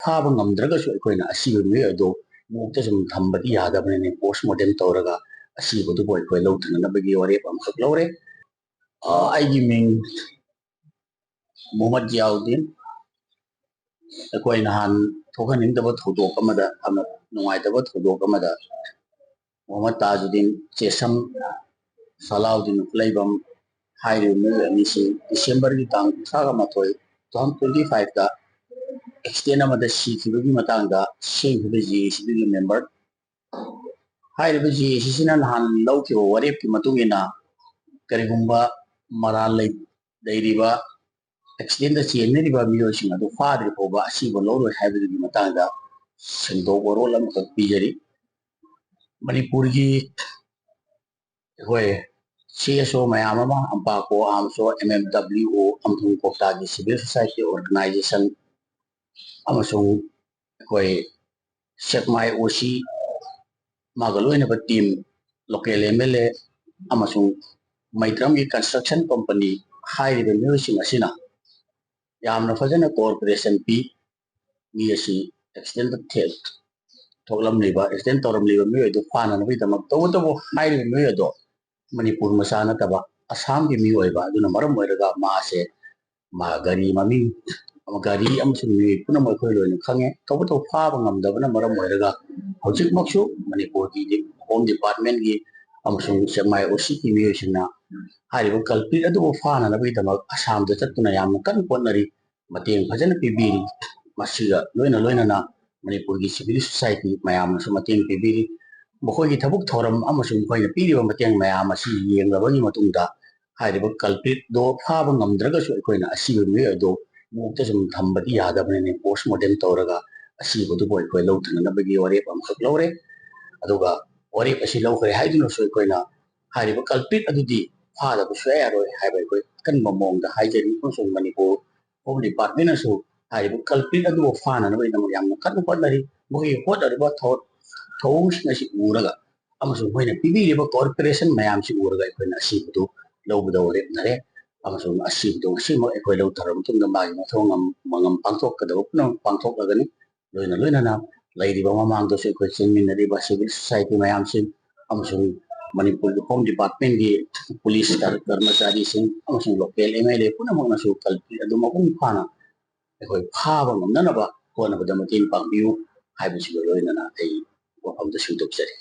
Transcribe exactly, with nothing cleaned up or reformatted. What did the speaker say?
ꯐꯥꯕ ꯉꯝꯗ꯭ꯔꯒꯁꯨ ꯑꯩꯈꯣꯏꯅ ꯑꯁꯤꯕ ꯃꯤꯑꯣꯏ ꯑꯗꯨ ꯃꯣꯛꯇ ꯁꯨꯝ ꯊꯝꯕꯗꯤ ꯌꯥꯗꯕꯅꯤꯅ, ꯄꯣꯁꯃꯣꯔꯇꯦꯝ ꯇꯧꯔꯒ ꯑꯁꯤꯕꯗꯨꯕꯨ ꯑꯩꯈꯣꯏ ꯂꯧꯊꯅꯅꯕꯒꯤ ꯋꯥꯔꯦꯞ ꯑꯃꯈꯛ ꯂꯧꯔꯦ꯫ ꯑ, ꯑꯩꯒꯤ ꯃꯤꯡ ꯃꯨꯍꯝꯃꯗ ꯖꯤꯌꯥꯎꯗꯤꯟ꯫ ꯑꯩꯈꯣꯏ ꯅꯍꯥꯟ ꯊꯣꯛꯍꯟꯅꯤꯡꯗꯕ ꯊꯧꯗꯣꯛ ꯑꯃꯗ, ꯌꯥꯝꯅ ꯅꯨꯡꯉꯥꯏꯇꯕ ꯊꯧꯗꯣꯛ ꯑꯃꯗ ꯃꯨꯍꯝꯃꯗ ꯇꯥꯖꯨꯗꯤꯟ, ꯆꯦꯁꯝ ꯁꯂꯥꯎꯗꯤꯟ ꯈꯨꯂꯩꯕꯝ ꯍꯥꯏꯔꯤꯕ ꯃꯤꯑꯣꯏ ꯑꯅꯤꯁꯤ ꯗꯤꯁꯦꯝꯕꯔꯒꯤ ꯇꯥꯡ ꯀꯨꯟꯊ꯭ꯔꯥꯒ ꯃꯥꯊꯣꯏ, two thousand twenty five ꯗ ꯑꯦꯛꯁꯤꯗꯦꯟ ꯑꯃꯗ ꯁꯤꯈꯤꯕꯒꯤ ꯃꯇꯥꯡꯗ ꯁꯦꯝꯈꯤꯕ ꯖꯦ ꯑꯦ ꯁꯤꯒꯤ ꯃꯦꯝꯕꯔ ꯍꯥꯏꯔꯤꯕ ꯖꯦ ꯑꯦ ꯁꯤꯁꯤꯅ ꯅꯍꯥꯟ ꯂꯧꯈꯤꯕ ꯋꯥꯔꯦꯞꯀꯤ ꯃꯇꯨꯡ ꯏꯟꯅ, ꯀꯔꯤꯒꯨꯝꯕ ꯃꯔꯥꯜ ꯂꯩ-, ꯂꯩꯔꯤꯕ, ꯑꯦꯛꯁꯤꯗꯦꯟꯗ ꯆꯦꯟꯅꯔꯤꯕ ꯃꯤꯑꯣꯏꯁꯤꯡ ꯑꯗꯨ ꯐꯥꯗ꯭ꯔꯤ ꯐꯥꯎꯕ ꯑꯁꯤꯕ ꯂꯧꯔꯣꯏ ꯍꯥꯏꯕꯗꯨꯒꯤ ꯃꯇꯥꯡꯗ ꯁꯦꯡꯗꯣꯛ ꯋꯥꯔꯣꯜ ꯑꯃꯈꯛ ꯄꯤꯖꯔꯤ꯫ ꯃꯅꯤꯄꯨꯔꯒꯤ ꯑꯩꯈꯣꯏ ꯁꯤ ꯑꯦꯁ ꯑꯣ ꯃꯌꯥꯝ ꯑꯃ, ꯑꯝꯄꯥꯀꯣ, ꯑꯥꯝꯁꯣ, ꯑꯦꯝ ꯑꯦꯝ ꯗꯕ꯭ꯂꯤꯎ ꯑꯣ, ꯑꯃꯁꯨꯡ ꯀꯣꯛꯇꯥꯒꯤ ꯁꯤꯚꯤꯜ ꯁꯣꯁꯥꯏꯇꯤ ꯑꯣꯔꯒꯅꯥꯏꯖꯦꯁꯟ ꯑꯃꯁꯨꯡ ꯑꯩꯈꯣꯏ ꯁꯦꯛꯃꯥꯏ ꯑꯣ ꯁꯤ, ꯃꯥꯒ ꯂꯣꯏꯅꯕ team, local M L A ꯑꯃꯁꯨꯡ ꯃꯩꯇ꯭ꯔꯝꯒꯤ ꯀꯟꯁꯇ꯭ꯔꯛꯁꯟ ꯀꯣꯝꯄꯅꯤ ꯍꯥꯏꯔꯤꯕ ꯃꯤꯑꯣꯏꯁꯤꯡ ꯑꯁꯤꯅ ꯌꯥꯝꯅ ꯐꯖꯅ ꯀꯣꯑꯣꯄꯔꯦꯁꯟ ꯄꯤ꯫ ꯃꯤ ꯑꯁꯤ ꯑꯦꯛꯁꯤꯗꯦꯟꯗ ꯊꯦ-, ꯊꯣꯛꯂꯝꯂꯤꯕ, ꯑꯦꯛꯁꯤꯗꯦꯟ ꯇꯧꯔꯝꯂꯤꯕ ꯃꯤꯑꯣꯏ ꯑꯗꯨ ꯐꯥꯅꯅꯕꯒꯤꯗꯃꯛ, ꯇꯧꯕꯇꯕꯨ ꯍꯥꯏꯔꯤꯕ ꯃꯤꯑꯣꯏ ꯑꯗꯣ ꯃꯅꯤꯄꯨꯔ ꯃꯆꯥ ꯅꯠꯇꯕ, ꯑꯁꯥꯝꯒꯤ ꯃꯤ ꯑꯣꯏꯕ ꯑꯗꯨꯅ ꯃꯔꯝ ꯑꯣꯏꯔꯒ ꯃꯥꯁꯦ, ꯃꯥ ꯒꯥꯔꯤ ꯃꯃꯤꯡ, ꯒꯥꯔꯤ ꯑꯃꯁꯨꯡ ꯃꯤꯑꯣꯏ ꯄꯨꯝꯅꯃꯛ ꯑꯩꯈꯣꯏ ꯂꯣꯏꯅ ꯈꯪꯉꯦ꯫ ꯇꯧꯕꯇꯕꯨ ꯐꯥꯕ ꯉꯝꯗꯕꯅ ꯃꯔꯝ ꯑꯣꯏꯔꯒ ꯍꯧꯖꯤꯛꯃꯛꯁꯨ ꯃꯅꯤꯄꯨꯔꯒꯤ ꯍꯣꯝ ꯗꯤꯄꯥꯔꯠꯃꯦꯟꯒꯤ ꯑꯃꯁꯨꯡ ꯁꯦꯛꯃꯥꯏ ꯑꯣ ꯁꯤꯒꯤ ꯃꯤꯑꯣꯏꯁꯤꯡꯅ ꯍꯥꯏꯔꯤꯕ ꯀꯜꯄ꯭ꯔꯤꯠ ꯑꯗꯨꯕꯨ ꯐꯥꯅꯅꯕꯒꯤꯗꯃꯛ ꯑꯁꯥꯝꯗ ꯆꯠꯇꯨꯅ ꯌꯥꯝꯅ ꯀꯟꯅ ꯍꯣꯠꯅꯔꯤ, ꯃꯇꯦꯡ ꯐꯖꯅ ꯄꯤꯕꯤꯔꯤ꯫ ꯃꯁꯤꯒ ꯂꯣꯏꯅ ꯂꯣꯏꯅꯅ ꯃꯅꯤꯄꯨꯔꯒꯤ ꯁꯤꯚꯤꯜ ꯁꯣꯁꯥꯏꯇꯤ ꯃꯌꯥꯝꯅꯁꯨ ꯃꯇꯦꯡ ꯄꯤꯕꯤꯔꯤ꯫ ꯃꯈꯣꯏꯒꯤ ꯊꯕꯛ ꯊꯧꯔꯝ ꯑꯃꯁꯨꯡ ꯃꯈꯣꯏꯅ ꯄꯤꯔꯤꯕ ꯃꯇꯦꯡ ꯃꯌꯥꯝ ꯑꯁꯤ ꯌꯦꯡꯂꯕꯒꯤ ꯃꯇꯨꯡꯗ, ꯍꯥꯏꯔꯤꯕ ꯀꯜꯄ꯭ꯔꯤꯠꯇꯣ ꯐꯥꯕ ꯉꯝꯗ꯭ꯔꯒꯁꯨ ꯑꯩꯈꯣꯏꯅ ꯑꯁꯤꯕ ꯃꯤꯑꯣꯏ ꯑꯗꯨ ꯃꯣꯛꯇ ꯁꯨꯝ ꯊꯝꯕꯗꯤ ꯌꯥꯗꯕꯅꯤꯅ, ꯄꯣꯁꯃꯣꯔꯇꯦꯝ ꯇꯧꯔꯒ ꯑꯁꯤꯕꯗꯨꯕꯨ ꯑꯩꯈꯣꯏ ꯂꯧꯊꯅꯅꯕꯒꯤ ꯋꯥꯔꯦꯞ ꯑꯃꯈꯛ ꯂꯧꯔꯦ꯫ ꯑꯗꯨꯒ ꯋꯥꯔꯦꯞ ꯑꯁꯤ ꯂꯧꯈ꯭ꯔꯦ ꯍꯥꯏꯗꯨꯅꯁꯨ ꯑꯩꯈꯣꯏꯅ ꯍꯥꯏꯔꯤꯕ ꯀꯜꯄ꯭ꯔꯤꯠ ꯑꯗꯨꯗꯤ ꯐꯥꯗꯕ ꯁꯨꯡꯌꯥ ꯌꯥꯔꯣꯏ ꯍꯥꯏꯕ ꯑꯩꯈꯣꯏ ꯑꯀꯟꯕ ꯃꯑꯣꯡꯗ ꯍꯥꯏꯖꯔꯤ꯫ ꯑꯃꯁꯨꯡ ꯃꯅꯤꯄꯨꯔ ꯍꯣꯝ ꯗꯤꯄꯥꯔꯠꯃꯦꯟꯅꯁꯨ ꯍꯥꯏꯔꯤꯕ ꯀꯜꯄ꯭ꯔꯤꯠ ꯑꯗꯨꯕꯨ ꯐꯥꯅꯅꯕꯒꯤꯗꯃꯛ ꯌꯥꯝꯅ ꯀꯟꯅ ꯍꯣꯠꯅꯔꯤ꯫ ꯃꯈꯣꯏꯒꯤ ꯍꯣꯠꯅꯔꯤꯕ ꯊꯧ-, ꯊꯧꯑꯣꯡꯁꯤꯡ ꯑꯁꯤ ꯎꯔꯒ ꯑꯃꯁꯨꯡ ꯃꯈꯣꯏꯅ ꯄꯤꯕꯤꯔꯤꯕ ꯀꯣꯑꯣꯄꯔꯦꯁꯟ ꯃꯌꯥꯝꯁꯤ ꯎꯔꯒ ꯑꯩꯈꯣꯏꯅ ꯑꯁꯤꯕꯗꯨ ꯂꯧꯕꯗ ꯂꯦꯞꯅꯔꯦ꯫ ꯑꯃꯁꯨꯡ ꯑꯁꯤꯕꯗꯨ ꯉꯁꯤꯃꯛ ꯑꯩꯈꯣꯏ ꯂꯧꯊꯔꯕ ꯃꯇꯨꯡꯗ ꯃꯥꯒꯤ ꯃꯊꯧ ꯉꯝ-, ꯃꯉꯝ ꯄꯥꯡꯊꯣꯛꯀꯗꯕ ꯄꯨꯝꯅꯃꯛ ꯄꯥꯡꯊꯣꯛꯂꯒꯅꯤ꯫ ꯂꯣꯏꯅ ꯂꯣꯏꯅꯅ ꯂꯩꯔꯤꯕ ꯃꯃꯥꯡꯗꯁꯨ ꯑꯩꯈꯣꯏ ꯆꯦꯟꯃꯤꯟꯅꯔꯤꯕ civil society ꯃꯌꯥꯝꯁꯤꯡ ꯑꯃꯁꯨꯡ ꯃꯅꯤꯄꯨꯔꯒꯤ Home Department ꯀꯤ police ꯀꯔ-, ꯀꯔꯃꯆꯥꯔꯤꯁꯤꯡ ꯑꯃꯁꯨꯡ local M L A ꯄꯨꯝꯅꯃꯛꯅꯁꯨ culprit ꯑꯗꯨ ꯃꯄꯨꯡ ꯐꯥꯅ ꯑꯩꯈꯣꯏ ꯐꯥꯕ ꯉꯝꯅꯅꯕ ꯍꯣꯠꯅꯕꯗ ꯃꯇꯦꯡ ꯄꯥꯡꯕꯤꯌꯨ ꯍꯥꯏꯕꯁꯤꯒ ꯂꯣꯏꯅꯅ ꯑꯩ ꯋꯥꯐꯝꯗ ꯁꯤꯟꯗꯣꯛꯆꯔꯤ꯫